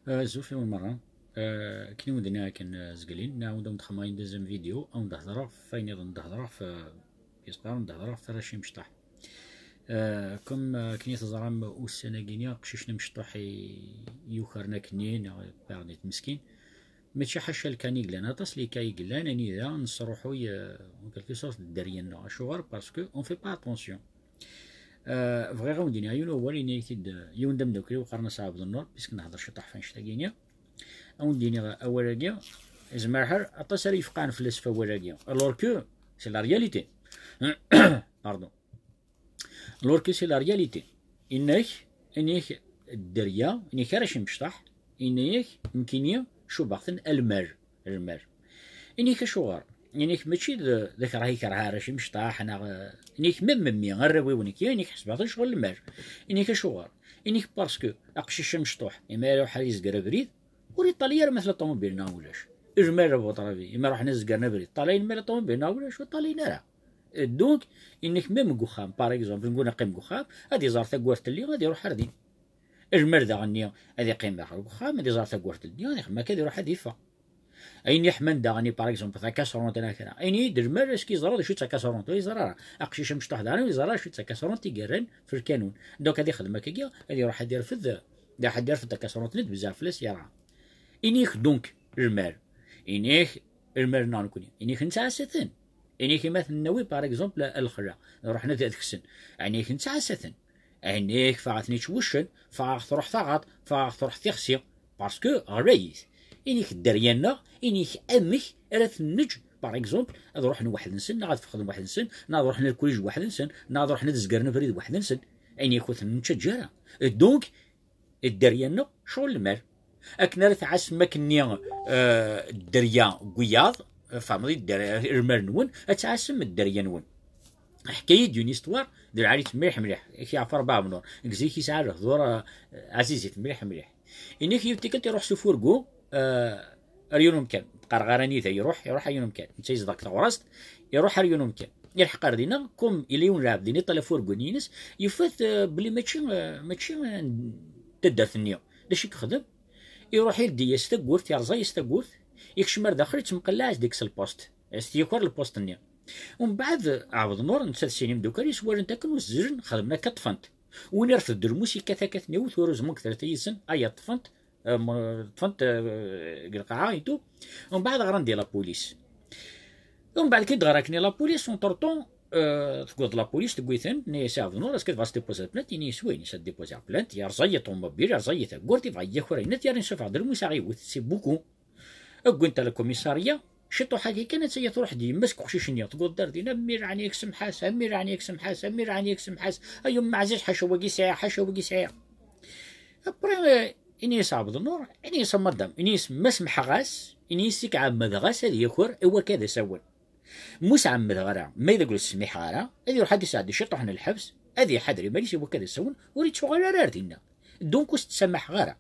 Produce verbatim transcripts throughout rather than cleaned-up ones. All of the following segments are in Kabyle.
Azul fell-awen merra. Akken i wen-d-nniɣ akken, zgelin, nɛawed ad wen-d-xedmeɣ une deuxième vidéo, ad wen-d-hedreɣ ɣef wayen iḍen d-hedreɣ ɣef, yesqar ad wen-d-hedreɣ ɣef arrac imecṭaḥ. Comme akken i teẓram, ussan-agi-nni aqcic-nni amecṭuḥ i yukren akkenni neɣ parnit meskin. Mačči ḥaca lkan i yellan, aṭas lika i yellan anida nesruḥuy, en quelque sorte, dderya-nneɣ. Acuɣer? Parce que on fait pas attention. Bɣiɣ ad wen-d-iniɣ yiwen wawal, ini-ak-t-id yiwen d ameddakel-iw qqaren-as Ɛebd Nnur, puisque nehder ciṭuḥ ɣef annect-agi-nni. Ad wen-d-iniɣ awal-agi, izmer ḥal aṭas ara yefqɛen fell-as f awal-agi, alors que c'est la réalité. Pardon. Alors que c'est la réalité. Ini-ak, ini-ak dderya, ini-ak arrac imecṭaḥ, ini-ak nekkini cubaɣ-ten a lmal, lmal. Ini-ak acuɣer? Ini-ak mačči d, d akerh i kerheɣ arrac imecṭaḥ, neɣ, ini-ak même mmi, arraw-iw nekki, ini-ak ḥesbeɣ-ten ccɣel lmal. Ini-ak acuɣer? Ini-ak parce que aqcic amecṭuḥ, imi ara iruḥ ad yezger abrid, ur iṭali ara ma tella ṭumubil neɣ ulac. Lmal a bu ṭrabi, imi ruḥen ad zegren abrid, ṭalayen ma la ṭumubil neɣ ulac? Ur ṭalayen ara. Donc, ini-ak même deg uxxam, par exemple, ngun ad qqim deg uxxam, ad iẓer tagwart telli, ad iruḥ ar din. Lmal daɣen-nni ad iqqim daxel deg uxxam, ad iẓer tagwart telli, ad ixdem akka, ad iruḥ ad iffeɣ. Ayen yeḥman daɣen, par exemple, takasront neɣ kra. Ini-yi-d lmal acu yeẓra d acu d takasront, ur yeẓra ara. Aqcic amecṭuḥ daɣen ur yeẓra acu d takasront i yerran f lkanun. Donc ad ixdem akkagi, ad iruḥ ad irfed, ad iruḥ ad irfed takasront-nni d-bezzaf fell-as yerɣa. Ini-ak donc lmal. Ini-ak lmal-nneɣ nekkni. Ini-ak nettɛassa-ten. Ini-ak imi ad ten-nawi, par exemple, a lexla, ad ruḥen ad, ad ksen. Ini-ak nettɛassa-ten. Ini-ak faɣ-aten ittwuccen, faɣ-aɣ truḥ taɣaṭ, faɣ-aɣ truḥ tixsi, parce que ɣlayit. Ini-ak dderya-nneɣ, ini-ak amek ara ten-neǧǧ, par exemple, ad ruḥen weḥd-nsen, neɣ ad fexden weḥd-nsen, neɣ ad ruḥen lkuliǧ weḥd-nsen, neɣ ad ruḥen ad zegren abrid weḥd-nsen. Ini-ak ur ten-nettaǧǧa ara. Donc, dderya-nneɣ, ccɣel lmal. Akken ara tɛassem akkenni, eh, dderya n wiyaḍ, eh, tfehmeḍ, i dder-, lmal-nwen, ad tɛassem dderya-nwen. Ḥka-yi-d une histoire, d lɛali mliḥ mliḥ, i k-yeɛfer Baɛbnur, deg zik yesɛa lehdur, eh, ɛzizit mliḥ mliḥ. Ini-ak yiwet tikkelt iruḥ s ufurgu, eh, ar yiwen umkan, qqareɣ ara anida iruḥ, iruḥ ar yiwen umkan, netta yezdeɣ deg teɣrast, iruḥ ar yiwen umkan. Ilḥeq ar dinna, comme yella yiwen lɛebd dinna, iṭṭal afurgu-nni-ines, yufa-t, eh, belli mačči, eh, mačči, eh, n taddart-nni. D acu i yexdem? Iruḥ ildi-yas tawwurt, yerẓa-yas tawwurt, ikcem ar daxel, ittemqellaɛ-as deg-s lpost. As-t-yaker lpost-nni. Umbeɛd, Ɛebd Nnur, netta d sin imdukal-is, walan-t akken uzzlen, xedmen akka, ṭṭfen-t. Win irfed lmus, yekkat akka, ten-iwet, heureusement que tlata yid-sen, aya ṭṭfen-t, eh, m-, ṭṭfen-t, eh, deg lqaɛa, et tout. Umbeɛd ɣran di la police. Umbeɛd ki d-ɣer akken i la police, entre-temps, eh, tewweḍ la police, tewwi-ten, tenna-yas i Ɛebd Nnur, est-ce que tebɣa ad s-déposer plainte? Ini-as oui, ini-as ad déposer plainte, yerẓa-yi ṭumubil, yerẓa-yi tawwurt, yebɣa yaker ayen, ad yernu isuffeɣ-d lmus, aɣ-iwet, c'est beaucoup. Wwin-t ar lkumisarya, ciṭuḥ-agi kan, atta-ya truḥ-d yemma-s n uqcic-nni, tewweḍ-d ar din, a mmi leɛni-k semḥ-as, a mmi leɛni-k semḥ-as, a mmi leɛni-k semḥ-as, ay umma ɛziz, ḥaca wagi sɛiɣ, ḥaca wagi sɛiɣ. Après, eh, ini-as Ɛebd Nnur, ini-as a madame, ini-as ma semḥeɣ-as, ini-as i k-ɛemmedeɣ-as ad yaker i wakka d asawen. Ma ur s-ɛemmedeɣ ara, ma deg ur s-smiḥeɣ ara, ad iruḥ ad isɛeddi ciṭuḥ n lḥebs, ad iḥader iman-is i wakka d asawen, ur ittuɣal ara ar dinna. Donc ur s-ttsamaḥeɣ ara.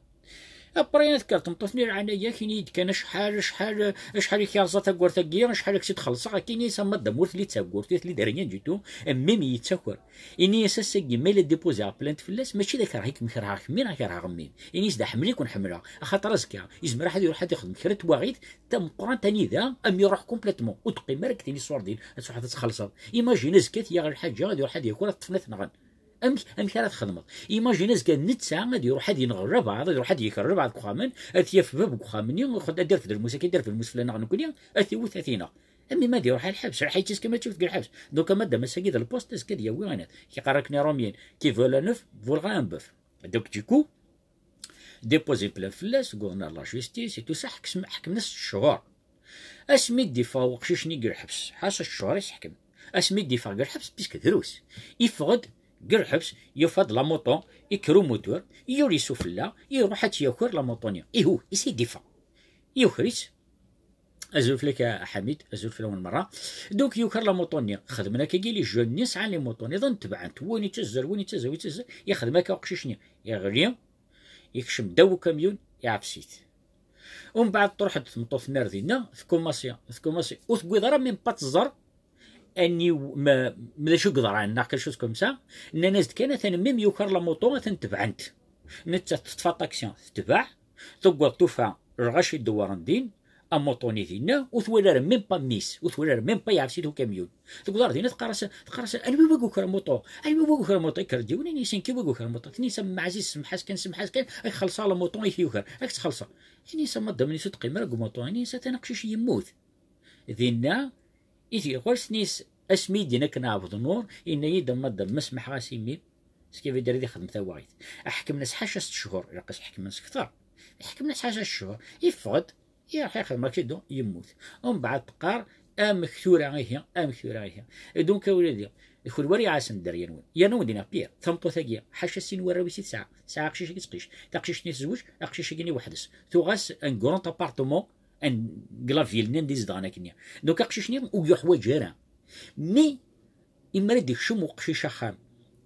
Après ad tekker tmeṭṭut-nni, leɛnaya-k, ini-yi-d kan acḥal, acḥal, acḥal i k-yerẓa tawwurt-agi, acḥal i k-tt-id-xellṣeɣ, akka ini-as a madame ur telli d tawwurt, ur telli d rien du tout, même yettaker. Ini-as ass-agi ma yella déposer plainte fell-as, mačči d akerh i kem-kerheɣ kemmi neɣ kerheɣ mmi-m. Ini-as d aḥemmel i ken-ḥemmleɣ, axaṭer azekka yezmer ad iruḥ ad ixdem kra n twaɣit tameqqrant anida am iruḥ complètement, ur teqqim ara deg tin iṣurdiyen, ad truḥeḍ ad txellṣeḍ. Imagine azekka tga lḥaǧa, ad iruḥ ad yaker, ad t-ṭṭfen ad t-nɣen. Amek, amek ara txedmeḍ? Imagine azekka netta ad iruḥ ad yenɣ albaɛḍ, ad iruḥ ad yaker albaɛḍ deg uxxam-nni, ad t-yaf bab deg uxxam-nni, ad d-irfed lmus, akka i d-irfed lmus fell-aneɣ nekkni, ad t-iwwet, ad t-ineɣ. A mmi ma ad iruḥ ar lḥebs, lḥayt-is kama ad tt-iwwet deg lḥebs. Donc a madame ass-agi d lpost, azekka ad yawi ayen. Yeqqar akken i Romyen, qui veut un œuf, volera un bœuf. Donc du coup, déposer plainte fell-as, gouverneur la justice et tout ça, ḥekmen-as cchur. Asmi d-iffeɣ weqcic-nni deg lḥebs, ḥaca cchur i s-ḥekmen. Asmi d-iffeɣ deg lḥebs, puisque drus, iffeɣ-d deg lḥebs, yufa-d la moto, ikker umutur, yuli sufella, iruḥ ad tt-yaker la moto-nni. Ihu, i s-id-iffeɣ. Yuker-itt. Azul fell-ak a Ḥamid, azul fell-awen merra. Donc yuker la moto-nni, xedmen akkagi les jeunes-nni, sɛan les motos niḍen, tebɛen-t, win ittazzer, win ittazzer, win ittazzer, ixdem akka uqcic-nni, iɣli, yekcem ddaw ukamyun, iɛfes-it. Umbeɛd truḥ-d tmeṭṭut-nni ar dinna, tkumasi, tkumasi, ur tewwiḍ ara même pas teẓẓer aniw, ma, ma d acu i yeḍran, neɣ quelque chose comme ça. Nnan-as-d kan atan même yuker la moto, atan tebɛen-t. Nettat teṭṭef aṭaksi, tetbeɛ, Tewweḍ tufa lɣaci i ddewwren din, amuṭu-nni dinna, ur twala ara même pas mmi-s, ur twala ara même pas iɛfes-it ukamyun. Tewweḍ ar dinna, teqqar-as, teqqar-as: "Anwi wagi uker amuṭu? Anwi wagi uker amuṭu?" Ikker-d yiwen, ini-as: "Nekki wagi uker amuṭu." Tenna-as: "A Mma Ɛziz, semmeḥ-as kan, semmeḥ-as kan, ad k-xellṣeɣ lamuṭu, ad k-t-yuker, ad k-tt-xellṣeɣ." Ini-as: "A madam, ini-as ur teqqim ara deg umuṭu." Ini-as: "Atan aqcic yemmut." Dinna, i t-, ɣur-s, ini-as, asmi i d-yenna akken Ɛebd Nnur, yenna-yi-d: "A madam, ma semḥeɣ-as i mmi-m." Ce qui veut dire ad ixdem tawaɣit. Ḥekmen-as ḥaca setta cchur, ilaq-as ḥekmen-as kter. Ḥekmen-as ḥaca setta cchur, yeffeɣ-d, iruḥ ixdem aksidu, yemmut. Umbeɛd teqqar: "Amek tura ihi, amek tura ihi?" Et donc, a wladi, d kunwi ara iɛassen dderya-nwen. Yerna wen-d-iniɣ pire, tameṭṭut-agi, ḥaca sin warraw-is i tesɛa. Tesɛa aqcic-agi tettqis. Taqcict-nni tezweǧ, aqcic-agi-nni weḥd-s. Tuɣ-as un grand appartement, un, deg la ville-nni anda i zedɣen akkenni. Donc aqcic-nni ur yuḥwaǧ ara. Mais imi ara d-ikcem uqcic axxam,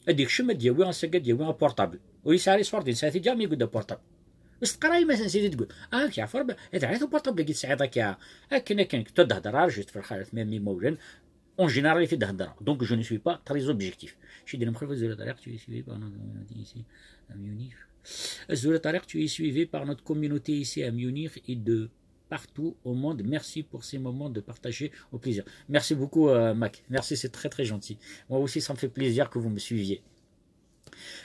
ad d-ikcem, ad d-yawi, ass-agi ad d-yawi aportable. Ur yesɛi ara iṣurdi, nesɛa tigi mi yegdda aportable. Ur s-teqqar ara i yemma-s, ansi i d-tgul. Ah, ak yeɛfu Rebbi, ad ɛiṭ aportable-agi tesɛiḍ akka. Akken, akken, tu ad d-hedreḍ ara juste f lxalat, même imawlan. En général, i t-id-heddreɣ. Donc, je ne suis pas très objectif. Ci d-nemxalaf. Azul a Tariq, tu es suivi par notre communauté ici à Munich. Azul a Tariq, tu es suivi par notre communauté ici à Munich et de partout au monde. Merci pour ces moments de partager au plaisir. Merci beaucoup, euh, Mac. Merci, c'est très, très gentil. Moi aussi, ça me fait plaisir que vous me suiviez.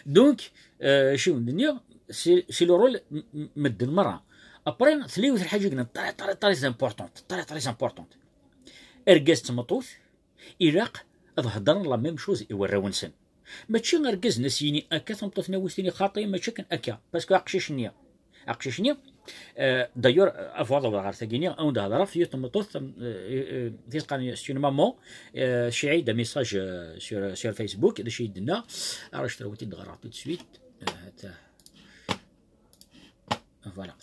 Donc, euh, chez Oundenir, c'est, c'est le rôle m-, m-, medden merra. Après, tella yiwet n lḥaǧa i yellan très, très, très importante, très, très importante. Argaz d tmeṭṭut, ilaq ad heddren la même chose i warraw-nsen. Mačči argaz-nni ad s-yini akka, tameṭṭut-nni ad s-tini xaṭi, mačči akken akka. Parce que aqcic-nni, aqcic-nni, euh, d'ailleurs, euh, ad uɣaleɣ ɣer tagi-nni, ad wen-d-hedreɣ f yiwet n tmeṭṭut, euh, euh, euh, c'est une maman, euh, tecɛel-d un message, euh, sur, sur Facebook, d acu i d-tenna, ara ɣ-t-id-ɣreɣ tout de suite. Euh, voilà.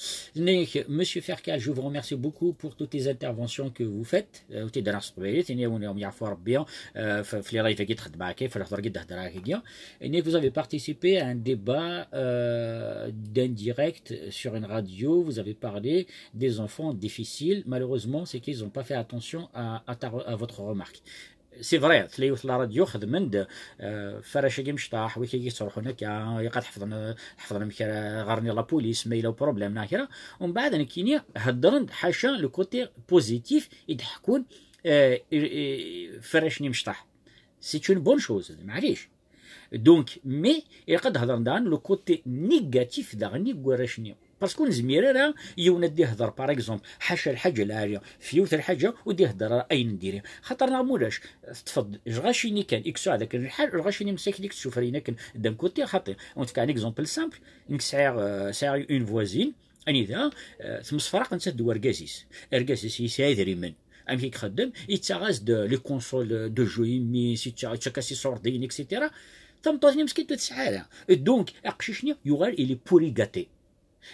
Monsieur Ferkal, je vous remercie beaucoup pour toutes les interventions que vous faites. Euh, ur t-id-rreɣ s teqbaylit, ini-awen yeɛfu Rebbi, euh, f-, f les lives-agi i d-xeddmeɣ akka, f lehdur-agi i d-heddreɣ akka. Ini, vous avez participé à un débat, euh, d'un direct sur une radio, vous avez parlé des enfants difficiles. Malheureusement, c'est qu'ils n'ont pas fait attention à, à ta re-, à votre remarque. C'est vrai, tella yiwet la radio xedmen-d, euh, f warrac-agi imecṭaḥ, wid-agi yettruḥun akka, ilaq ad ḥefḍen, ḥefḍen amek ara ɣren i la police, ma yella uproblème neɣ kra. Umbeɛd, nekkini, heddren-d ḥaca le côté positif i d-ḥekkun, euh, i, i, f warrac-nni imecṭaḥ. C'est une bonne chose, maɛlic. Donc, mais, ilaq ad hedren daɣen le côté négatif daɣen i warrac-nni. Parce que ur nezmir ara yiwen ad d-ihder, par exemple, ḥaca lḥaǧa lɛali, f yiwet lḥaǧa, ur d-ihder ara ayen n diri. Xaṭer neɣ mulac, teṭṭfeḍ lɣaci-nni kan, i yesɛa dakken lḥal, lɣaci-nni msakit i yessufrin akken d'un côté, xaṭi. On te fait un exemple simple, nekk sɛiɣ, euh, sɛiɣ une voisine, anida, euh, temsefraq nettat d wergaz-is. Argaz-is yesɛa idrimen. Amek i ixeddem? Yettaɣ-as-d les consoles de jeu i mmi-s, yettaɣ-, yettak-as iṣurdiyen, et cetera. Tameṭṭut-nni meskint ur tesɛi ara. Donc, aqcic-nni yuɣal, il est pourri gâté.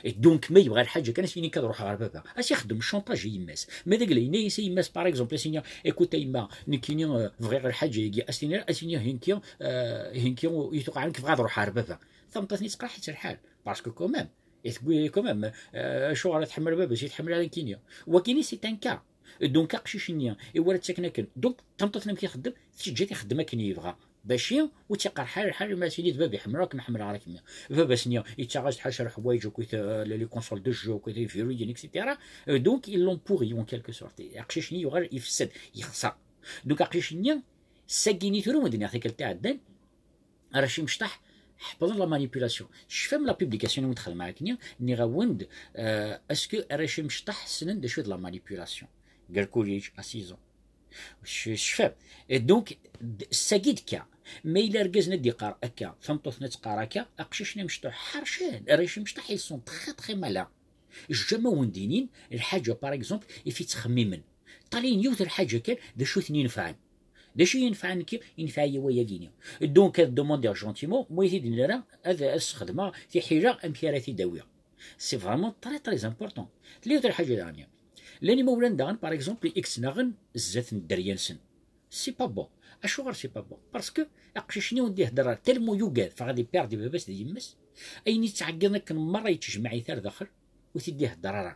Et donc, ma yebɣa lḥaǧa kan, ad s-yini nekk ad ruḥeɣ ɣer baba. Ad s-ixdem chantage i yemma-s. Ma d agla, yenna-yas i yemma-s, par exemple, ad s-yini, écoute a yemma, nekkini, euh, bɣiɣ lḥaǧa-agi, ad s-tini, ad s-yini hinki, euh, hinki, i tuqeɛ nekk bɣiɣ ad ruḥeɣ ɣer baba. Tameṭṭut-nni teqreḥ-itt lḥal. Parce que quand même, i tewwi quand même, euh, acuɣer ad tḥemmel baba-s, i tḥemmel ara nekkini. Wakini, c'est un cas. Donc, aqcic-nni, i wara ttaken akken. Donc, tameṭṭut-nni amek ixeddem, teǧǧa-t ixeddem akken yebɣa. Baci ur tt-iqerreḥ ara lḥal, ma s-yini d baba iḥemmel akken ḥemmleɣ ara kemmi. Baba-s-nni yettaɣ-as-d ḥaca leḥwayeǧ akked, euh, les consoles de jeu akked les viruyen, et cetera. Euh, donc, ils l'ont pourri en quelque sorte. Aqcic-nni yuɣal ifsed, yexṣer. Donc, aqcic-nni, sagi-nni tura, wen-d-nniɣ tikkelt iɛeddan, arrac imecṭaḥ ḥeppḍen la manipulation. Tecfam la publication i wen-d-xedmeɣ akkenni, nniɣ-awen-d, euh, est-ce que arrac imecṭaḥ ssnen d acu d la manipulation? Deg lkuliǧ, à six ans. Tecfam. Et donc, d-, sagi d-kka. Ma yella argaz-nni ad d-iqqar akka, tameṭṭut-nni ad teqqar akka, aqcic-nni amecṭuḥ ḥercen, arrac imecṭaḥ, ils sont très, très malins. Jamais wen-d-inin lḥaǧa, par exemple, i f-ittxemmimen. Ṭalin yiwet lḥaǧa kan, d acu i ten-inefɛen. D acu i yi-inefɛen nekki, inefɛen-iyi wayagi-nni. Donc, ad demandiɣ gentiment, ma ur yi-t-id-nnin ara, ad, ad sxedmeɣ tiḥila amek ara t-id-awiɣ. C'est vraiment très, très important. Tella yiwet lḥaǧa daɣen. Llan imawlan daɣen, par exemple, i yettnaɣen zdat n dderya-nsen. C'est pas bon. Acuɣer c'est pas bon? Parce que aqcic-nni ur d-ihedder ara, tellement yugad, fɣad iperdi baba-s d yemma-s, ayen yettɛeggiḍen akken merra yettjmaɛ-it ar daxel, ur t-id-ihedder ara.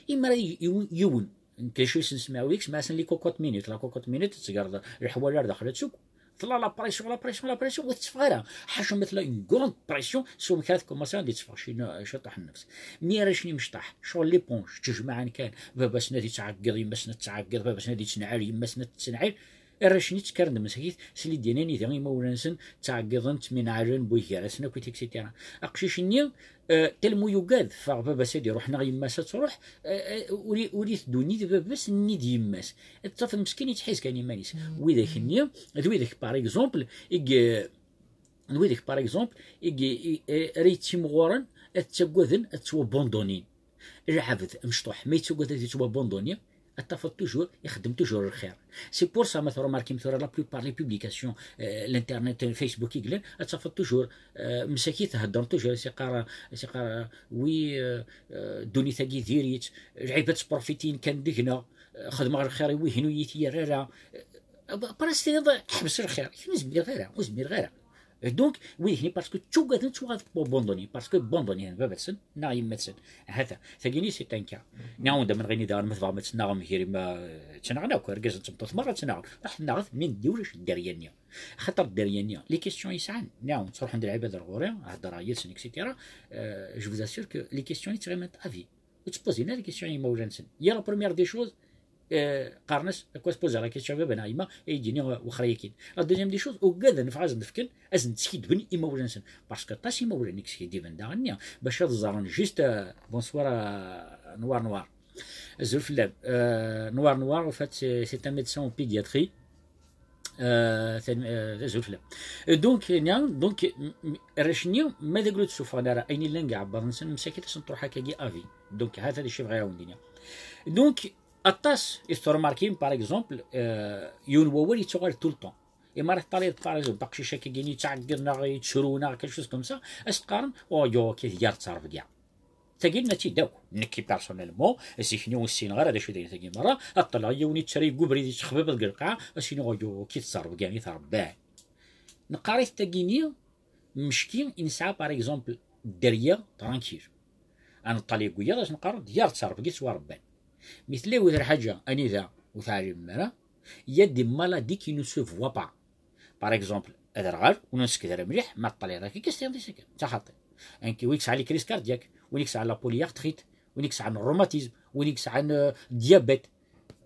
Imi ara y-, yiwen, yiwen, nekk d acu i s-nesmaɛ wid, smaɛsen les cocottes minutes, la cocotte minute, tettgerḍ leḥwal ar daxel ad teg, Tella la pression, la pression, la pression, ur tetteffeɣ ara. Ḥaca ma tella une grande pression, s wamek ara tkumaṣi ad d-itteffeɣ ci-, ciṭuḥ nnefs. Mi arrac-nni imecṭaḥ, ccɣel l'éponge, ttejmaɛen kan, baba-sen ad ittɛeggiḍ, yemma-sen ad tettɛeggiḍ, baba-sen ad ittenɛel, yemma-sen ad tettenɛel. Arrac-nni ttekkaren-d msakit s lidya-nni, anida imawlan-nsen ttɛeggiḍen, ttminɛalen, wway gar-asen akk, et cetera. Aqcic-nni, euh, tellement yugad, fɣeɣ baba-s ad iruḥ neɣ yemma-s ad truḥ, euh, euh, ur i-, ur iteddu ni d baba-s ni d yemma-s. Ad tafeḍ meskin yettḥiz kan iman-is. Widak-nni, d widak, par exemple, i y-, d widak, par exemple, i y-, i, i, ara yettimɣuren, ad ttaggaden, ad ttwabandunnin. Lɛebd amecṭuḥ, ma yettagad ad yettwabandunni, ad tafeḍ toujours ixeddem toujours lxir. C'est pour ça, ma tṛumarkim tura, la plupart les publications, euh, l'internet, Facebook i yellan, ad tafeḍ toujours, euh, msakit heddren toujours, siqar, siqar, wi, euh, euh, ddunit-agi diri-tt, lɛibad sprofitin kan deg-neɣ, euh, xedmeɣ lxir i wihin ur yi-t-yerra ara. Euh, après, s-tiniḍ, ḥbes lxir, ur zmireɣ ara, ur zmireɣ ara. Donc, widak-nni, parce que ttugaden, ttuɣaden pour bandunni, parce que bandunni, baba-tsen, neɣ yemma-tsen. Hata, tagini, c'est un cas. Nniɣ-awen-d amenɣini daɣen, ma tebɣam ad tennaɣem gar-i, ma, euh, ttnaɣen akk, argaz d tmeṭṭut merra ttnaɣen. Ruḥ tennaɣet, min d ulac dderya-nni. Axaṭer dderya-nni, les questions i sɛan, nniɣ-awen, ttruḥen-d lɛibad ar ɣur-i, heddreɣ yid-sen, et cetera. Euh, je vous assure que les questions-nni ttɣimint à vie. Ur ttpozin ara les questions i yimawlan-nsen. Yir la première des choses, euh, qqaren-as, ad k-poser la question baba neɣ yemma, ay d-yini, euh, wexra-yakin. La deuxième des choses, ugaden ɣef ad sen-d-fken, ad sen-d-skiddben imawlan-nsen. Parce que aṭas imawlan i yeskiddiben daɣen-nni, bac ad ẓren juste, euh, bonsoir, euh, noir noir. Azul fell-am. Euh, noir noir, en fait, c'est, c'est un médecin en pédiatrie. Euh, tan-, euh, azul fell-am. Euh, donc, nniɣ, donc, m-, m-, arrac-nni, ma d aglu d-ssufɣen ara, ayen illan deg iɛebbaḍ-nsen, msakit ad sen-truḥ akkagi à vie. Donc, hata d acu i bɣiɣ ad wen-d-iniɣ. Donc, aṭas i tettrumarkim, par exemple, euh, yiwen wawal yettuɣal tout le temps. Imi ara teṭṭaliḍ, par exemple, aqcic akkagi yettɛeggiḍ neɣ yettru neɣ quelque chose comme ça, ad s-qqaren, oh, yo, kif gar ttrebga. Tagi nna-tt-id akk. Nekki, personnellement, zik-nni ur ssineɣ ara d acu d ayen tagi merra, ad ṭṭleɣ yiwen yettra deg ubrid yettexbibid deg lqaɛa, ad s-iniɣ, oh, yo, kif ttrebga i trebbaɛ. Neqqar-it tagini, mecki i nesɛa, par exemple, dderya tranquille. Ad neṭṭal deg wiyaḍ, ad s-neqqar, d yar ttrebga i ttwarebban. Mi tella yiwet lḥaǧa anida ur teɛlimem ara, il y a des maladies qui ne se voient pas. Par exemple, aderɣal, ur neskedar mliḥ, ma teṭṭaliḍ akka, kis tiɣdi sakan, d taxaṭi. Anki, win yesɛan les crises cardiaques, win yesɛan la polyarthrite, win yesɛan rhumatisme, win yesɛan, euh, diabète.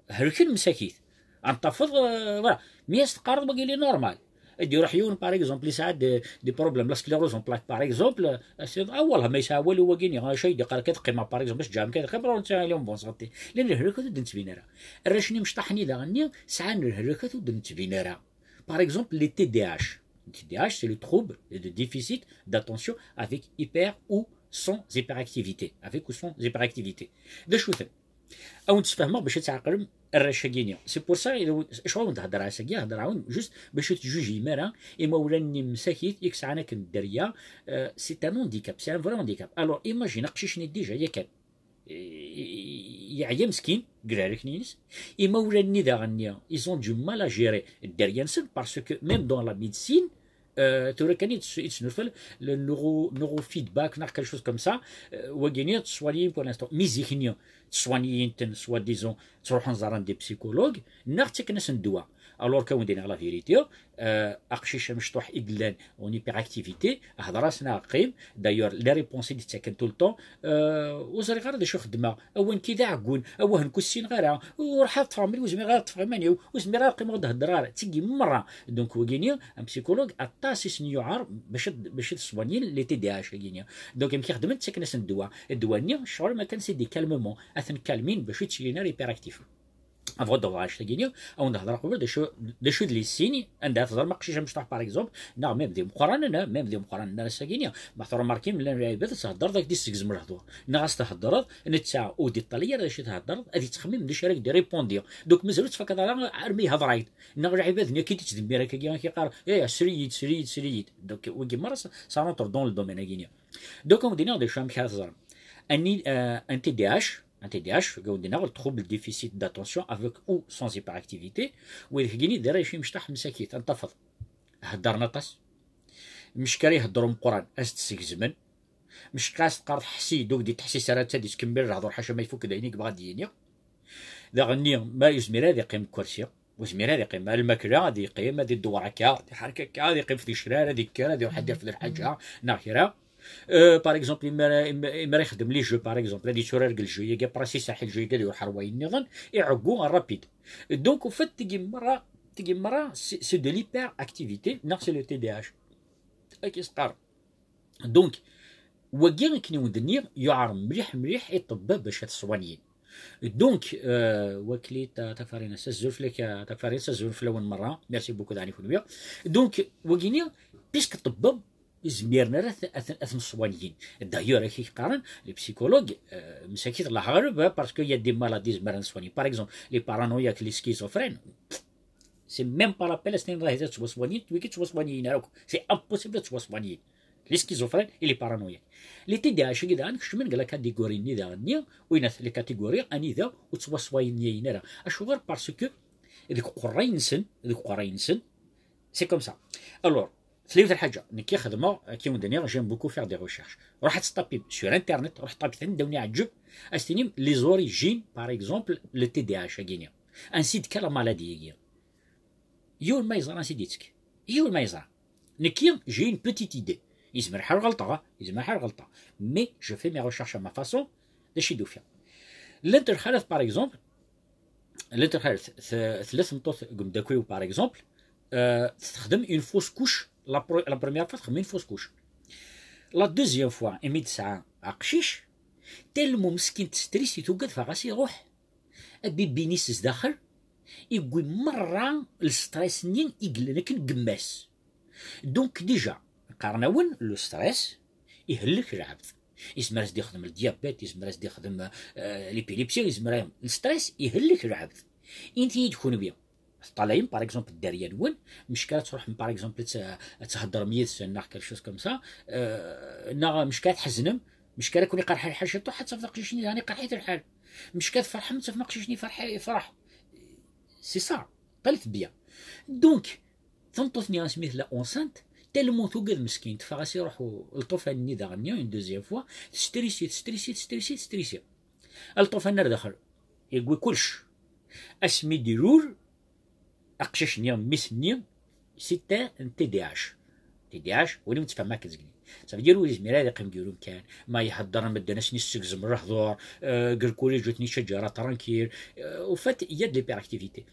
Helken msakit. Ad tafeḍ, euh, voilà. Mi as-teqqareḍ wagi li normal. Ad d-iruḥ yiwen, par exemple, yesɛa des, des problèmes, la sclérose en plaques, par exemple, euh, as-tiniḍ, ah, wallah, ma yesɛa walu wagi-nni, acu ay d-iqqar, kan qqimeɣ, par exemple, as ǧǧeɣ kan, qqimeɣ, ur nesɛi en bonne santé. Llan lehlakat ur d-nettbin ara. Arrac-nni imecṭaḥen-nni daɣen-nni sɛan lehlakat ur d-nettbin ara. Par exemple, les T D A H. T D A H, c'est le trouble de déficit d'attention avec hyper ou sans hyperactivité. Avec ou sans hyperactivité. D acu-ten? Ad wen-d-sfehmeɣ bac ad tɛeqlem arrac-agi-nni. C'est pour ça, acu wen-d-heddreɣ ass-agi, heddreɣ-awen juste bac ur teǧǧuǧgem ara imawlan-nni msakit i yesɛan akken dderya. Euh, c'est un handicap, c'est un vrai handicap. Alors, imagine aqcic-nni déjà yakan. Yeɛya meskin deg lehlak-nni-ines. Imawlan-nni daɣen-nni, ils ont du mal à gérer dderya-nsen, parce que même dans la médecine, euh, tura kan i tt-, i tesnulfa le neuro-, neurofeedback neɣ quelque chose comme ça, euh, wagi-nni ttṣwaliyen pour l'instant. Mi zik-nni ttṣwaliyen-ten, soi-disant, ttruḥen ẓran des psychologues, neɣ ttaken-asen ddwa. Alors qu'à-wen-d-iniɣ la vérité, euh, aqcic amecṭuḥ i yellan en hyperactivité, hder-as neɣ qqim, d'ailleurs, les réponses i d-ttaken tout le temps, euh, ur ẓriɣ ara d acu xeddmeɣ, awa nekki d aɛeggun, awa nekk ur ssineɣ ara, ur ḥaḍ ṭṭfeɣ mliḥ, ur zmireɣ ara ad ṭṭfeɣ iman-iw, ur zmireɣ ara ad qqimeɣ ur d-heddreɣ ara, d tigi merra. Donc, wagini, un psychologue, aṭas i sen-yuɛer bac ad, bac ad swanyin les T D A H-agi-ni. Donc, amek i xeddmen, ttaken-asen ddwa. Ddwa-nni, ccɣel ma kan c'est des calmants, ad ten-kalmin bac ur ttilin ara hyperactifs. Avant d-awḍeɣ annect-agi-ni, ad wen-d-hedreɣ qbel d acu, d acu d les signes, anda teẓram aqcic amecṭuḥ, par exemple, neɣ même d imeqqranen, hein, même d imeqqranen ara s-agi-ni. Ma tṛumarkim, llan lɛibad ad theddreḍ, ad k-d-issegzem lehdur. Neɣ ad s-theddreḍ, netta ur d-iṭṭalay ara d acu theddreḍ, ad ittxemmim d acu ara k-d-répondiɣ. Donc, mazal ur tfakaḍ ara armi yehder-ak-d. Neɣ lɛibad-nni akka i d-yettdemmir akka-agi, ak-iqqar, eh, sri-yi-d, sri-yi-d, sri-yi-d. Donc, wigi merra, ça, ça rentre dans le domaine-agi-ni. Donc, ad wen-d-iniɣ d acu amek ara teẓrem. Un, euh, un T D A H, un T D A H, ad wen-d-iniɣ le trouble déficit d'attention avec ou sans hyperactivité, widak-agi-ni d arrac imecṭaḥ msakit, ad tafeḍ. Heddren aṭas. Mecki ara ihedder umeqqran, ad s-d-segzmen. Mecki ara s-teqqareḍ ḥess-iyi-d, ur k-d-ittḥessis ara, ad tettkemmil lehdur ḥaca ma ifuk d ayen i yebɣa ad d-yini. Daɣen-nni, ma yezmir ad iqqim deg ukersi. Ur zmir ad iqqim. Lmakla ad iqqim, ad idewwer akka, ad iḥerk akka, ad iqqim f ticrar, ad ikker, ad iruḥ ad irfed lḥaǧa, neɣ kra. Euh, par exemple, imi ara, imi ara ixdem les jeux, par exemple, ad yetturar deg le jeu-agi, après ad isaḥ le jeu-agi, ad iruḥ ar wayen nniḍen, iɛeggu rapide. Donc, au fait, tigi merra, tigi merra, c'est c'est de l'hyperactivité, neɣ c'est le T D A H. Akken i s-qqaren. Donc, wagi akken i wen-d-nniɣ, yuɛer mliḥ mliḥ i ṭṭebba bac ad t-swanyin. Donc, euh, wakli ta- tafarin-as, azul fell-ak a tafarin-as, azul fell-awen merra. Merci beaucoup daɣen i kunwi. Donc, wagini, puisque ṭṭebba izmiren ara t- ad t- ad ten-swanyin. D'ailleurs, ak i qqaren, les psychologues, euh, msakit Allah ɣaleb, parce qu'il y a des maladies izmiren ad swanyin. Par exemple, les paranoïaques, les schizophrènes, c'est même pas la peine ad s-tiniḍ ahat ad ttwaswanyin, wigi ttwaswanyin ara akk. C'est impossible ad ttwaswanyin. Les schizophrènes et les paranoïaques. Les T D A H-agi daɣen kecmen deg la catégorie-nni daɣen-nni, winat les catégories anida ur ttwaswanyin ara. Acuɣer? Parce que deg uqerray-nsen, deg uqerray-nsen, c'est comme ça. Alors, tella yiwet lḥaǧa, nekki xedmeɣ, akken i wen-d-nniɣ, j'aime beaucoup faire des recherches. Ruḥ ad teṭṭapim sur internet, ruḥ ṭṭapit anda wen-iɛǧeb, ad s-tinim les origines, par exemple, le T D A H-agi-nni. Ansi d-tekka la maladie-agi? Yiwen ma yeẓra ansi d-yettekk. Yiwen ma yeẓra. Nekki, j'ai une petite idée. Yezmer ḥal ɣelṭeɣ, yezmer ḥal ɣelṭeɣ. Mais je fais mes recherches à ma façon, d acu i d-ufiɣ. Llant lxalat, par exemple, llant lxalat, t- tella tmeṭṭut deg umeddakel-iw, par exemple, euh, texdem une fausse couche, la, pre- la première fois texdem une fausse couche. La deuxième fois, imi d-tesɛa aqcic, tellement meskint stress i tugad, fɣas iruḥ. Abibi-nni s zdaxel, iwwi merra le stress-nni i yellan akken deg yemma-s. Donc déjà, qqaren-awen le stress ihellek lɛebd. Yezmer ad s-d-ixdem le diabète, yezmer ad s-d-ixdem, euh, l'épilepsie, yezmer ad, le stress ihellek lɛebd. Init-iyi-d kunwi, teṭṭalayem, par exemple, dderya-nwen, mecka ad tṛuḥem, par exemple, ad t- ad theddṛem yid-sen, neɣ quelque chose comme ça, euh, neɣ mecka ad tḥeznem, mecka ad ken-iqerḥ lḥal ciṭuḥ, ad tafeḍ aqcic-nni daɣen iqerḥ-it lḥal. Mecka ad tferḥem, ad tafem aqcic-nni iferḥ, ifreḥ. C'est ça, ṭalet bien. Donc, tameṭṭut-nni asmi tella enceinte, tellement tugad meskint, fɣas iruḥ u- lṭufan-nni daɣen-nni, une deuxième fois, testrisi, testrisi, testrisi, testrisi. Lṭufan ar daxel, yewwi kullec. Asmi d-irur, aqcic-nni, mmi-s-nni, c'est un T D A H. T D A H, win ur nettfehhem akken zegni. Ça veut dire ur yezmir ara ad yeqqim deg yiwen umkan, ma ihedder medden ad sen-yessegzem lehdur, euh, deg lkulij ur ten-yettaǧǧa ara tranquille. Euh, au fait, il y a de l'hyperactivité.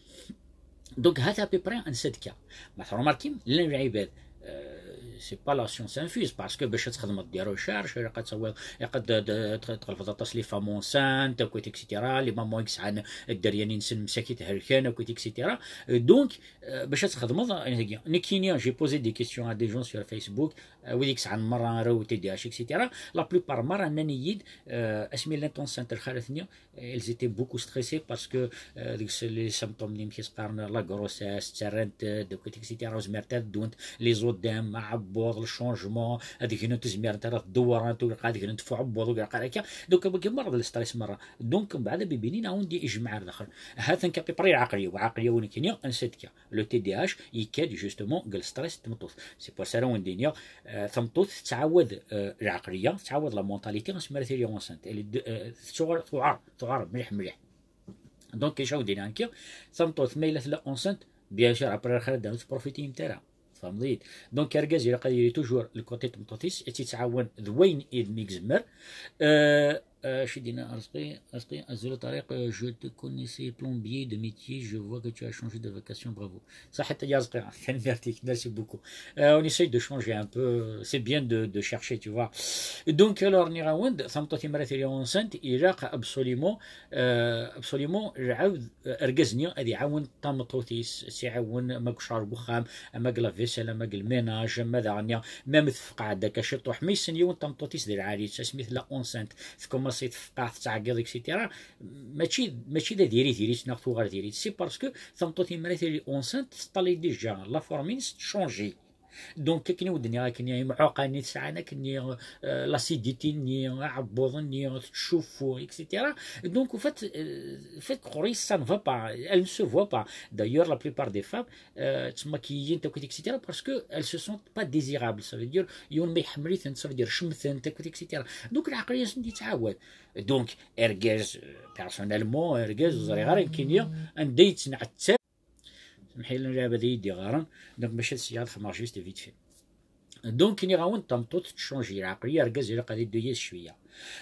Donc, ha-t-a à peu près ansa d-tekka. Ma tṛumarkim, llan lɛibad, euh, c'est pas la science infuse, parce que bac ad txedmeḍ des recherches, ilaq ad tawiḍ, ilaq ad d- d- tɣelbeḍ aṭas les femmes enceintes, akkit, et cetera, les mamans i yesɛan dderya-nni-nsen msakit helken, akkit, et cetera. Euh, donc, euh, bac ad txedmeḍ, euh, nekkini, j'ai posé des questions à des gens sur Facebook, euh, wid i yesɛan merra arraw T D A H, et cetera. La plupart merra nnan-iyi-d, euh, asmi llant enceintes lxalat-nni, elles étaient beaucoup stressées parce que, euh, deg s- les symptômes-nni, amek i s-qqaren, la grossesse, ttarrant-d, akkit, et cetera, ur zmirent ad ddunt, les odèmes, aɛebbuḍ, le changement, ad gnunt, ur zmirent ara ad dewwrent, ur ilaq ad gnunt f uɛebbuḍ, ur ilaq ara akka. Donc, wagi merra d le stress merra. Donc, mbeɛd abibi-nni neɣ undi ijmeɛ ar daxel. Ha-t-an à peu près lɛeqliya-w, lɛeqliya-w nekkini, ansa d-tekka. Le T D A H yekka-d justement deg le stress n tmeṭṭut. C'est pour ça ara wen-d-iniɣ, euh, tameṭṭut tettɛawad, euh, lɛeqliya, tettɛawad la mentalité asmi ara tili enceinte. Elle est de- euh, tettuɣal, tuɛer, tuɛer mliḥ mliḥ. Donc, acu ara wen-d-iniɣ nekki, tameṭṭut ma yella tella enceinte, bien sûr, après lxir ad d-tprofitimt ara. Tfehmeḍ-iyi-d? Donc, argaz ilaq ad yili toujours le côté n tmeṭṭut-is, ad tt-yettɛawan d wayen i d mi yezmer. Euh, euh, acu d-yenna Arezqi? Arezqi, azul a Ṭariq, euh, je te connaissais plombier de métier, je vois que tu as changé de vocation, bravo. Ṣaḥit a Arezqi, tanemmirt-ik, merci beaucoup. Euh, on essaye de changer un peu, c'est bien de, de chercher, tu vois. Donc, alors, nniɣ-awen-d, tameṭṭut imi ara tili enceinte, ilaq absolument, euh, absolument, lɛebd, euh, argaz-nni ad iɛawen tameṭṭut-is, ad tt-iɛawen ama deg ccer n wexxam, ama deg la vaisselle, ama deg lménage, ama daɣen, même tefqeɛ-d akka ciṭuḥ, ma yessen yiwen tameṭṭut-is di lɛali-tt, asmi tella enceinte, tkumaṣi tefqeɛ, tettɛeggiḍ, et cetera. Mačči, mačči d ad iri diri-tt neɣ tuɣal diri-tt. C'est parce que tameṭṭut imi ara tili enceinte, teṭṭalay déjà la forme-ines tchangi. Donc, akken i wen-d-nniɣ, akken imɛuqan i tesɛan, akken, euh, l'acidité-nni, aɛebbuḍ-nni, tettcuffu, et cetera. Donc, au fait, euh, fait, ɣur-i, ça ne va pas, elle ne se voit pas. D'ailleurs, la plupart des femmes, euh, ttmaquillent, et cetera, parce que elles se sentent pas désirables. Ça veut dire, yiwen ma iḥemmel-itent, ça veut dire, cemtent, et cetera. Donc, lɛeqliya-nsen yettɛawad. Donc, argaz, euh, personnellement, argaz, ur ẓriɣ ara nekkini anda yettneɛtab. Mḥilen lɛibad i yi-d-iɣaren. Donc, mačči ad sɛiɣ ad xedmeɣ juste vite fait. Donc, nniɣ-awen-d tameṭṭut techangi, lɛeqliya argaz ilaq ad iddu yid-s cwiya.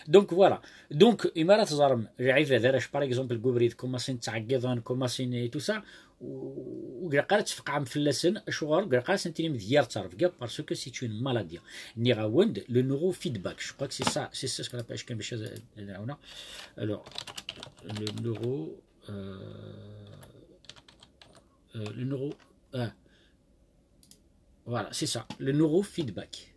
Donc, voilà. Donc, imi ara teẓrem lɛibad, arrac, par exemple, deg ubrid, kumasin ttɛeggiḍen, kumasin et tout ça, u-, ur ilaq ara ad tfeqɛem fell-asen, acuɣer ur ilaq ara ad sen-tinim d yir ttrebga, parce que c'est une maladie. Nniɣ-awen-d le neurofeedback. Je crois que c'est ça, c'est ça ce qu'on appelle, je crois, alors, le neuro, euh, euh, le neuro, euh, voilà, c'est ça, le neurofeedback.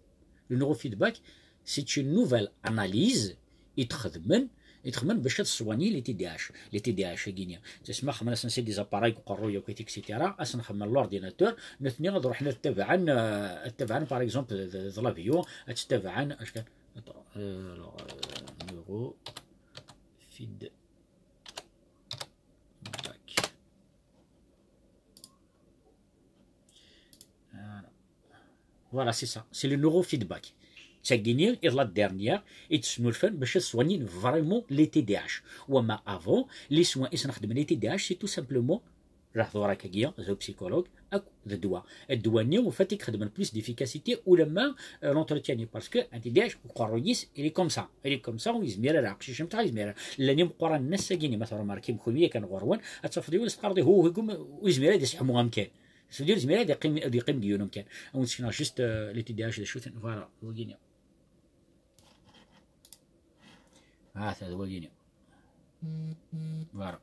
Le neurofeedback, c'est une nouvelle analyse i txedmen, i txedmen bac ad soigner les T D A H. Les T D A H-agi-nni. Tesma xedmen-asen c'est des appareils deg uqerruy akk, et cetera. Ad sen-xedmen l'ordinateur, nutni ad ruḥen ad tabɛen, euh, ad tabɛen, par exemple, de, de l'avion, ad tabɛen, euh, alors, euh, neurofeedback. Voilà, c'est ça. C'est le neurofeedback. Tagini, et la dernière, et tu nous le fais, mais je soigne vraiment les T D A H. Ou ma avant, les soins, et ça, les T D A H, c'est tout simplement, la psychologue, de doigt. Et doigni, en fait, il crée plus d'efficacité, ou le main, euh, l'entretien, parce que un T D A H, ou il est comme ça. Il est comme ça, ou il est là, je suis là, il est là. L'année, on croit, n'a pas gagné, mais ça, remarquez, mais combien qu'on voit, on a fait des, on a fait des, on a fait des, on a fait des, c'est-à-dire, yezmer ad yeqqim, ad yeqqim deg yiwen umkan. Ad wen-sekneɣ juste, euh, les T D A H d acu-ten. Voilà, wagini. Ah, ça, wagini. Voilà.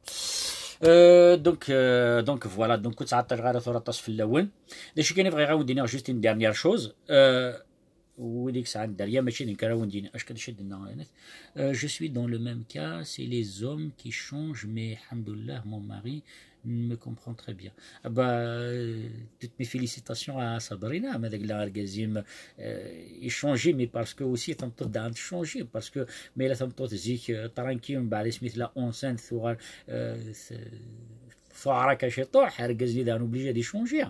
Euh, donc, euh, donc voilà, donc ur ttɛeṭṭileɣ ara tura aṭas fell-awen. D acu kan i bɣiɣ ad wen-d-iniɣ juste une dernière chose. Euh, Wid i yesɛan dderya, mačči d nekk ara wen-d-yini. Acku d acu i d-tenna, euh, je suis dans le même cas, c'est les hommes qui changent, mais, alhamdoulilah, mon mari me comprend très bien. Ah bah, euh, toutes mes félicitations à Sabrina, ma deg la argaz-im, euh, icanji, mais parce que aussi tameṭṭut daɣen teccanji, parce que ma yella tameṭṭut zik, euh, tranquille, mbeɛd asmi tella enceinte, tuɣal, euh, tuɛer akka ciṭuḥ, argaz-nni daɣen obligé ad icanji.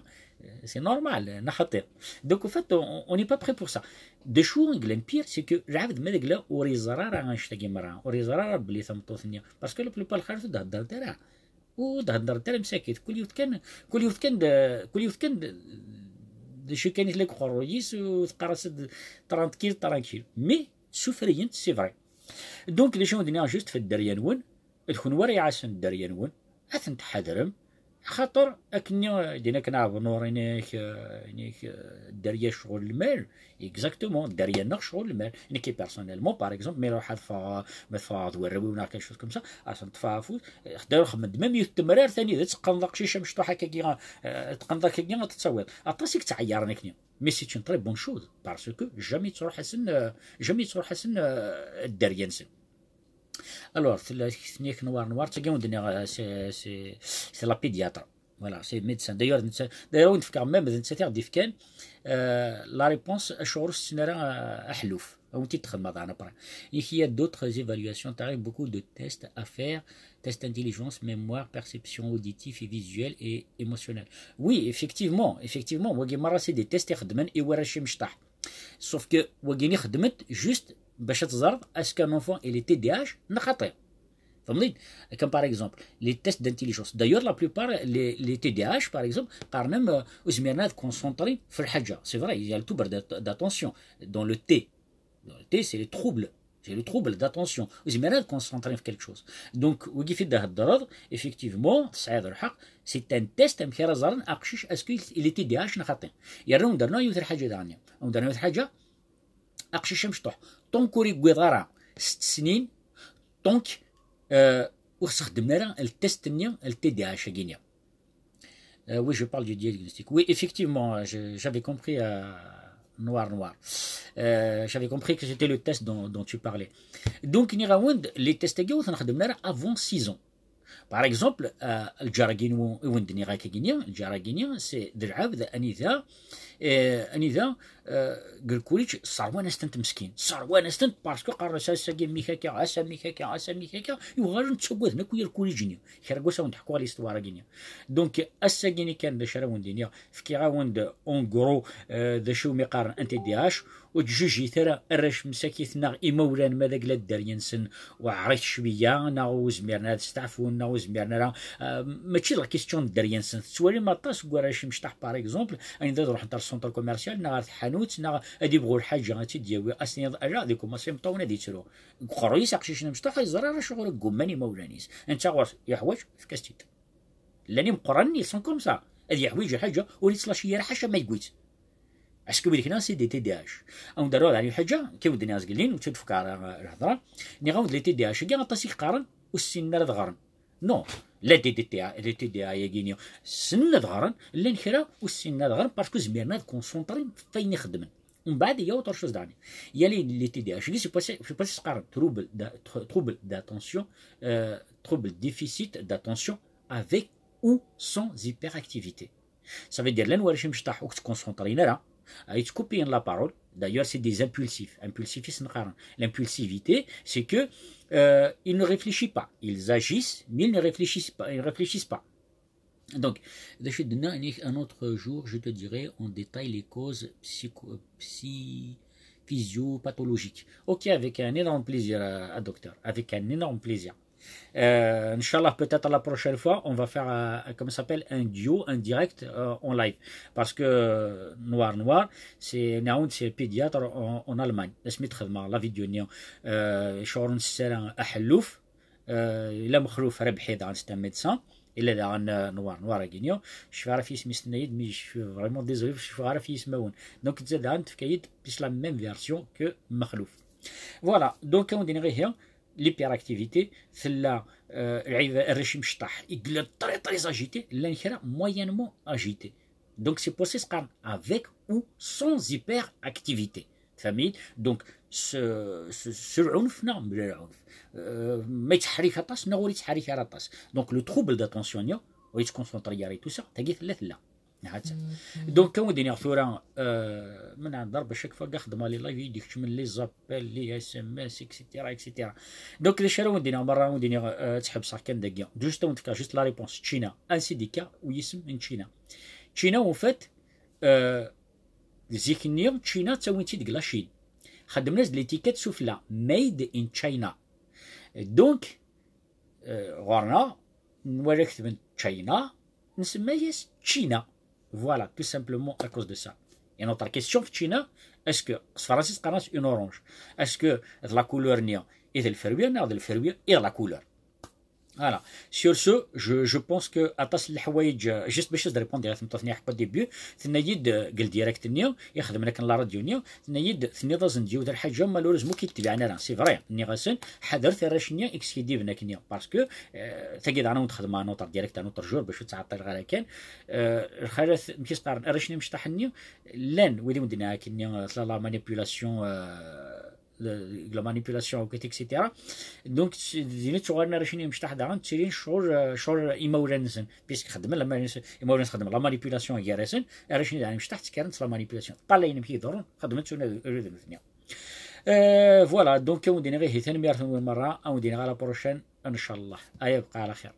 C'est normal, neɣ xaṭi. Donc, en fait, on n'est pas prêt pour ça. D acu i yellan pire, c'est que lɛebd ma d agla ur yeẓra ara annect-agi merra, ur yeẓra ara belli tameṭṭut-nni, parce que la plupart n lxalat ur d-heddrent ara. Ur d-heddrent ara msakit. Kul yiwet kan, kul yiwet kan d, kul yiwet kan d, d acu kan i tella deg uqerruy-is, u teqqar-as-d tranquille, tranquille. Mais, ssufriyent, c'est vrai. Donc, d acu i d-nniɣ juste ɣef dderya-nwen, d kenwi ara iɛassen dderya-nwen, ad ten-tḥadrem, axaṭer akken din akken aɛebnur inek, inek, dderya ccɣel lmal, exactement, dderya-nneɣ ccɣel lmal. Nekki personnellement, par exemple, mi ruḥ ad ffɣeɣ, ma teffɣeɣ d warraw-iw neɣ quelque chose comme ça, ad ten-ṭṭfeɣ afus, xdar xedmen-d même yiwet temrart anida teqqneḍ aqcic amecṭuḥ akkagi, eh, teqqneḍ akkagi ad t-tawiḍ. Aṭas i yettɛeyyaren akkenni. Mais c'est une très bonne chose, parce que jamais yettruḥ-asen, eh, jamais yettruḥ-asen, eh, dderya-nsen. Alors, tella tekni-ak noir noir, tagi wen-d-nniɣ, euh, c'est, c'est, c'est la pédiatre. Voilà, c'est médecin. D'ailleurs, netta, d'ailleurs, win d-fkeɣ même, d nettat i ɣ-d-ifkan, euh, la réponse, acuɣer ur setten ara, euh, aḥelluf. Ad wen-t-id-texdem daɣen après. Il y a d'autres évaluations, t'arrives beaucoup de tests à faire, test d'intelligence, mémoire, perception auditive et visuelle et émotionnelle. Oui, effectivement, effectivement, wagi merra c'est des tests i xeddmen i warrac imecṭaḥ. Sauf que wagini xedmen-t juste bac ad teẓreḍ est-ce qu'un enfant il est T D A H neɣ xaṭi. Fehmeḍ-id? Comme par exemple, les tests d'intelligence. D'ailleurs, la plupart, les, les T D A H, par exemple, qqaren-am, euh, ur zmiren ad concentrer في الحاجة. C'est vrai, il y a le trouble d'at-, d'attention. Dans le T. Dans le T, c'est les troubles. C'est le trouble d'attention. Ur zmiren ad concentrer في quelque chose. Donc, wagi fi d-theddreḍ, effectivement, tesɛiḍ lḥeqq, c'est un test amek ara ẓren aqcic est-ce qu'il est T D A H neɣ xaṭi. Yerna wen-d-rnuɣ yiwet lḥaǧa daɣen. Wen-d-rnuɣ yiwet lḥaǧa, aqcic amecṭuḥ, ṭonk ur yewwiḍ ara sett snin, ṭonk, euh, ur s-xeddmen ara ltest-nni, le T D A H-agi-nni. Euh, oui, je parle du diagnostic. Oui, effectivement, je, j'avais compris, euh, noir, noir. Euh, j'avais compris que c'était le test dont, dont tu parlais. Donc, nniɣ-awen-d, les tests-agi ur ten-xeddmen ara avant six ans. Par exemple, euh, lǧar-agi n-, i wen-d-nniɣ akkagi-nni, lǧar-agi-nni, c'est d lɛebd anida, euh, anida, deg lkuliǧ, sserwan-as-tent meskin, sserwan-as-tent, parce que qqaren-as ass-agi mmi-k akka, ass-a mmi-k akka, ass-a mmi-k akka, yuɣalen ttaggaden akk yir lkuliǧ-nni. Kra n wass ad wen-d-ḥkuɣ l'histoire-agi-nni. Donc, ass-agi-nni kan d acu ara wen-d-iniɣ, fkiɣ-awen-d en gros d acu umi qqaren un T D A H, ur ttjujit ara arrac msakit neɣ imawlan ma d agla dderya-nsen, weɛrit cwiya, neɣ ur zmiren ad steɛfun, neɣ ur zmiren ara, mačči d la question n dderya-nsen. Tettwalim aṭas n warrac imecṭaḥ, par exemple, anida ad ruḥent ar centre commercial neɣ ar tḥanut, neɣ ad ibɣu lḥaǧa ad tt-id-yawi, ad s-tiniḍ ala, di kumaṣi imeṭṭawen ad ittru. Deg uqerruy-is aqcic-nni amecṭuḥ ur yeẓri ara acuɣer i yegguman imawlan-is. Netta ɣur-s yeḥwaǧ, efk-as-tt-id. Llan imeqqranen ils sont comme ça. Ad yeḥwiǧ lḥaǧa ur yettlaci ara ḥaca ma yewwi-tt. Parce que wid kna c'est des T D A H. Awen-d-rreɣ daɣen lḥaǧa, kif d-nniɣ zgelli, ur tt-id-fkeɣ ara lhedra. Nniɣ-awen-d les T D A H-agi aṭas i qqaren ur ssinen ara ad ɣren. Non, la D D T A, les T D A-agi-nni ssnen ad ɣren, llan kra ur ssinen ad ɣren parce que zmiren ad concentrés ɣef wayen i xeddmen. Umbeɛd, il y a autre chose daɣen. Il y a les, les T D A H-agi, c'est pas, c'est pas ce qqaren, trouble d'a-, tr-, trouble d'attention, euh, trouble déficit d'attention avec ou sans hyperactivité. Ça veut dire, llan warrac imecṭaḥ ur ttconcentrés ara, ay ttkuppiyen la parole. D'ailleurs, c'est des impulsifs. Impulsifs i sen-qqaren. L'impulsivité, c'est que, euh, ils ne réfléchissent pas. Ils agissent, mais ils ne réfléchissent pas. Ils ne réfléchissent pas. Donc, d acu i d-tenna, un autre jour, je te dirai en détail les causes psycho-, psy-, physiopathologiques. Ok, avec un énorme plaisir, euh, à docteur. Avec un énorme plaisir. Euh, Inch'Allah, peut-être la prochaine fois, on va faire, euh, comment ça s'appelle, un duo, un direct, euh, en live. Parce que, euh, Noir Noir, c'est, c'est pédiatre en, en Allemagne. Laisse-moi te dire, la vidéo, euh, je suis un, un حلوف, euh, il a Mexluf Rebḥi, c'est un médecin. Il est dans, euh, Noir Noir à Guignon. Je suis à Rafis Misnaïd, mais je suis vraiment désolé, je suis à Rafis Maoun. Donc, c'est dans, puis la même version que Mexluf. Voilà, donc on dirait l'hyperactivité, celle-là, euh, le régime shtah, il est très, très agité, l'inkra moyennement agité. Donc c'est pour ça qu'on, avec ou sans hyperactivité. فهمت؟ Donc ce, ce, ce العنف, non, mais العنف, euh, ما يتحرك aṭas, non, ولا يتحرك aṭas. Donc le trouble d'attention, il y a, ولا يتكونسونطري, tout ça, تاقي ثلاث لا. Donc, comme on dit, euh, من عند ضرب chaque fois قاعد ما لي لايف يديك من les appels, les S M S, et cetera, et cetera. Donc, les chers, on dit, مرة, on dit, euh, تحب صار كان دقيقة. Juste, on dit, juste la réponse. China, un syndicat, ou يسم من China. China, en fait, euh, ذيك النية, China, تسوي تيد la Chine. خدمنا l'étiquette سفلى, made in China. Donc, euh, غورنا, نولي كتبن China, نسميها China. Voilà, tout simplement à cause de ça. Et notre question في China, est-ce que, s Francis قرنس une orange, est-ce que la couleur نية إذا الفروية, ناخذ الفروية إذا la couleur. Voilà. Sur ce, je, je pense que aṭas n leḥwayeǧ, juste باش répondre à la question au début, tenna-yi-d, euh, قال direct نية, يخدم لك la radio نية, tenna-yi-d, tenniḍ-asen-d yiwet lḥaǧa, malheureusement كي تبعنا راه, c'est vrai, nniɣ-asen, حذرت الرش نية, اكسكيدي بنك نية, parce que, euh, تاقي دعنا ونتخدم مع نوتر direct, نوتر jour, باش تعطي الغلا كان, euh, الخالات, مكي ستار، الرش نية مشطح نية, لان, ودي مدينة كنية, la, la manipulation, euh, la manipulation, et cetera. Donc, ديني تشغلنا رشيني مشطح دعنا, تسيرين شغل, شغل إيماولان نسن, parce que خدم لما إيماولان خدم la manipulation يا رسن, رشيني دعنا مشطح تكرنت la manipulation. قال لي نمشي دورون, خدمت سنة ريد مثنيا. Euh, voilà, donc, on dirait, هي ثاني ميرث مرة, on dirait à la prochaine, إن شاء الله. أيا بقى على خير.